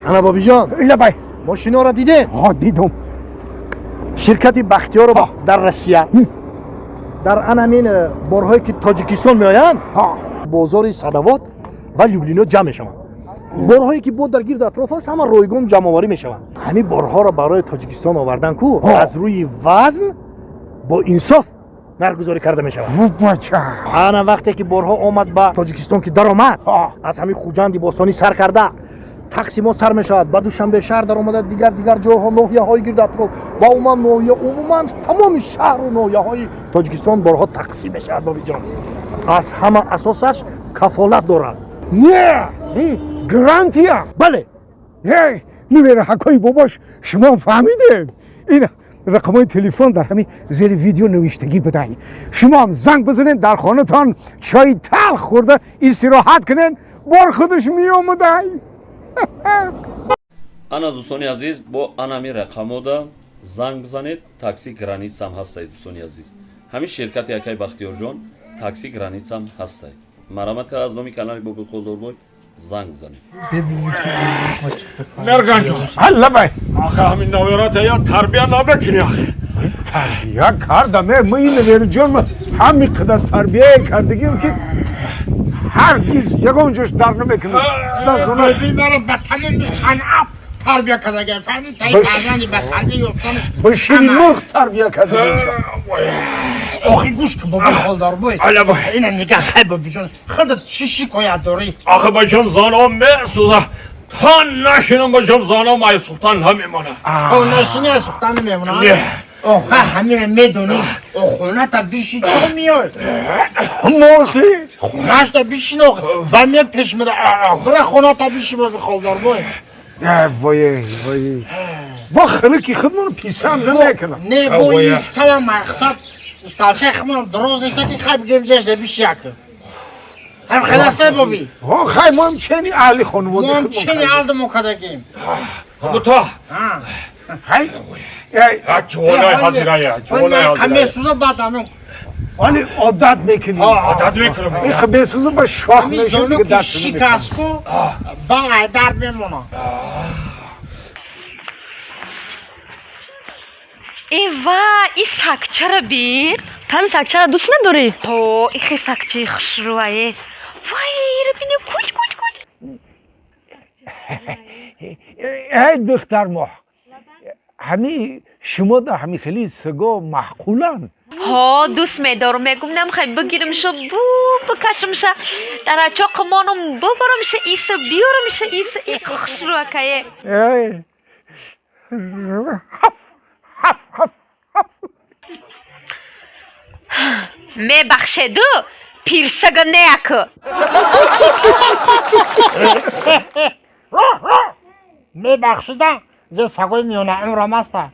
Ана, Бобиҷон. Лабай. Мошиноро дидем? Ҳо, дидум. Ширкати Бахтиёрова дар Россия дар анамин борҳое, ки Тоҷикистон меоянд, бозори Садовод ва Люблино ҷамъ мешаванд. Борҳое, ки бо дар гирду атроф аст, ҳама ройгон ҷамъоварӣ мешаванд. Ҳамин борҳоро барои Тоҷикистон овардан ку аз рӯи вазн бо инсоф нархгузорӣ карда мешавад. Бача. Ана, вақте ки борҳо омад ба Тоҷикистон, ки даромад, аз ҳамин Хуҷанди бостонӣ сар карда, тақсимот сар мешавад, ба Душанбе шаҳр даромада, дигар дигар ҷойҳо, ноҳияҳои гирду атроф ва умуман ноҳия, умуман тамоми шаҳру ноҳияҳои Тоҷикистон борҳо тақсим мешавад. Бобиҷон, аз ҳама асосаш кафолат дорад. Не, гарантия? Бале. Эй, набераҳакои бобош, шумо фаҳмидем, ин рақамҳои телефон дар ҳамин зери видео навиштагӣ будай. Шумоам занг бизанед, дар хонатон чои талх хӯрда истироҳат кунед, бор худаш меомадай. Ана, дӯстони азиз, бо анами рақамода занг бизанед. Такси границам ҳастай, дӯстони азиз. Ҳамин ширкати акай Бахтиёрҷон такси границам ҳастай. Марҳамат кард, аз номи канали Боби Холдорбой занг бизанед. Мерганҷон. Лабай. Ахе, ҳамин навёрата я тарбия намекунӣ, ахе? Тарбия кардам. Ма ин навераҷон, ҳамин қадар тарбия кардагим, ки ҳаргиз ягон ҷош дар намекунад. Маро ба тамоми санъат тарбия кардага, фаҳмид, таи фарзанди ба тарбия ёфтанаш. Ба шири мурғ тарбия кардагим. Охи, гӯш кун, Боби Холдорбой, ина нигаҳ. Хай, Бобиҷон, худат чӣ шикоят дорӣ? Ахе, бачам, зоно месӯза, то нашинам, бачам, зоно май сӯхтан намемонад. То нашини, аз сӯхтан намемонад? Охе, ҳамина медонӣ, хоната биши, чо меояд? Морхи. Хонашта бишин, охе, ба меяд пеш меда. Бира, хоната биши, Боби Холдорбой. Вой, вой, бо хирики худмон писанд намекунам. Не, бо усталам мақсад усталчаи худмон дроз неста, ки хай бигем, ҷашда биши, яка ҳам хеласе, Боби. Хай, моам чени аҳли хонавода. Моам чени алди мо кардагим. Бута. Хай. Ҷувонаи ҳазирая, ҷувонаи ҳазирая. Месӯза, баъд ҳамин. Вале одат мекунӣ. Одат мекунам. Иқа месӯза, ба шох мешавад, дига даст. Шикастку, ба дард мемонад. Эва, и сагчара бин. Тани сагчара дӯст медорӣ? Ҳо, ихе сагчаи хушрӯае. Вай, ира бини, куч куч куч. Эй, духтармоҳ, ҳами шумо да ҳами хели саго маъқуланд? Ҳо, дӯст медорам. Мегум, намхай бигиримша, бу бикашимша, дар ачоқи монум, бубарамша, иса биёрамша, иса и хушрӯакае. Эй, ҳаф ҳаф ҳаф. Мебахшеду, пирсага неаку. Мебахшида, зе сагои миёнаумрам аста.